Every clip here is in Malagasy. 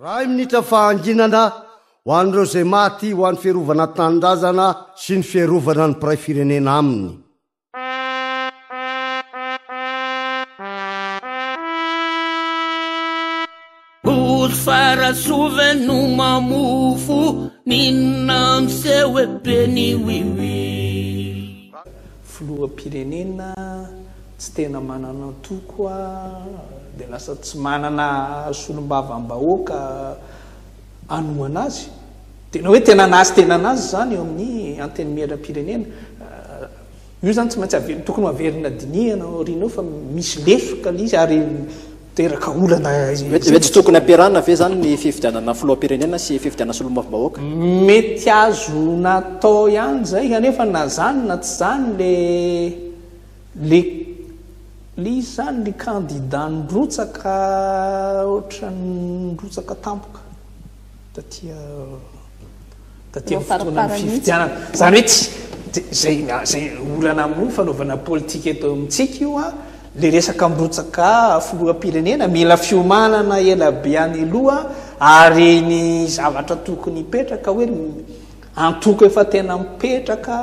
Iray minitra fahanginana ho an'ireo izay maty ho an'ny fiarovana tanindrazana sy ny fiarovana ny mpiray firenena aminy. Ory farasoa ve no mamofo n'inona miseho e be ny wiwi. Filoham-pirenena tsy tena manana antoko dia lasa tsy manana solombavambahoaka hanohana azy. Tena hoe tena anazy tena anazy izany eo amin'ny antenimieram-pirenena. Io izany tsy maintsy averina, tokony ho averina dinihana aoriana eo fa misy lesoka ilay izy ary miteraka olana. Hoe tsy tokony ampiarahana ve izany ny fifidianana filoham-pirenena sy fifidianana solombavambahoaka? Mety azo natao ihany izay kanefa na izany na tsy izany le le le izy izany le candidat nirotsaka ohatran'ny nirotsaka tampoka taty taty amin'ny fotoanan'ny fifidianana. Izany hoe tsy izay izay olana amin'ny fanaovana politika eto amintsika io an, le resaka mirotsaka filoham-pirenena mila fiomanana ela be any aloha ary ny zavatra tokony hipetraka hoe antoko efa tena mipetraka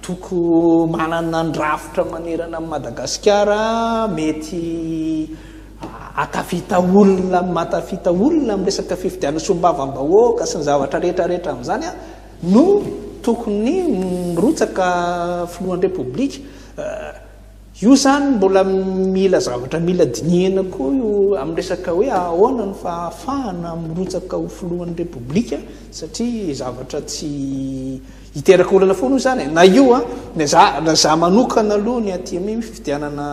Antoko manana ny rafitra manerana an'i Madagasikara, mety hahatafita olona, mahatafita olona amin'ny resaka fifidianana solombavambahoaka sy ny zavatra rehetra rehetra amin'izany no tokony mirotsaka filohan'ny Repoblika. Io izany mbola mila zavatra mila dinihina koa io amin'ny resaka hoe ahoana ny fahafahana mirotsaka ho filohan'ny Repoblika satria zavatra tsy hiteraka olana foana io izany e. Na io an, na za, raha za manokana aloha ny aty amin'ny fifidianana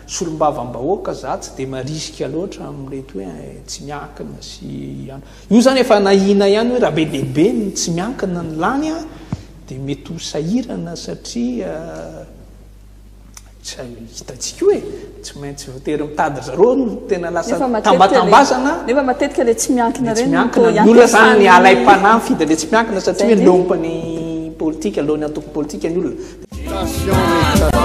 solombavambahoaka za tsy dia marisika loatra amin'ireto hoe tsy miankina sy an. Io izany efa nahiana ihany hoe raha be dia be ny tsy miankina ny lany an, dia mety ho sahirana satria Tsy hitantsika io e, tsy maintsy voatery mitady ry zareo no tena lasa tambatambazana. Nefa matetika le tsy miankina ireny no toa Ny olona zany ny alaim-panahy mifidy le tsy miankina satria hoe leompany politika, leon'ny antoko politika ny olona. Meditation, meditation.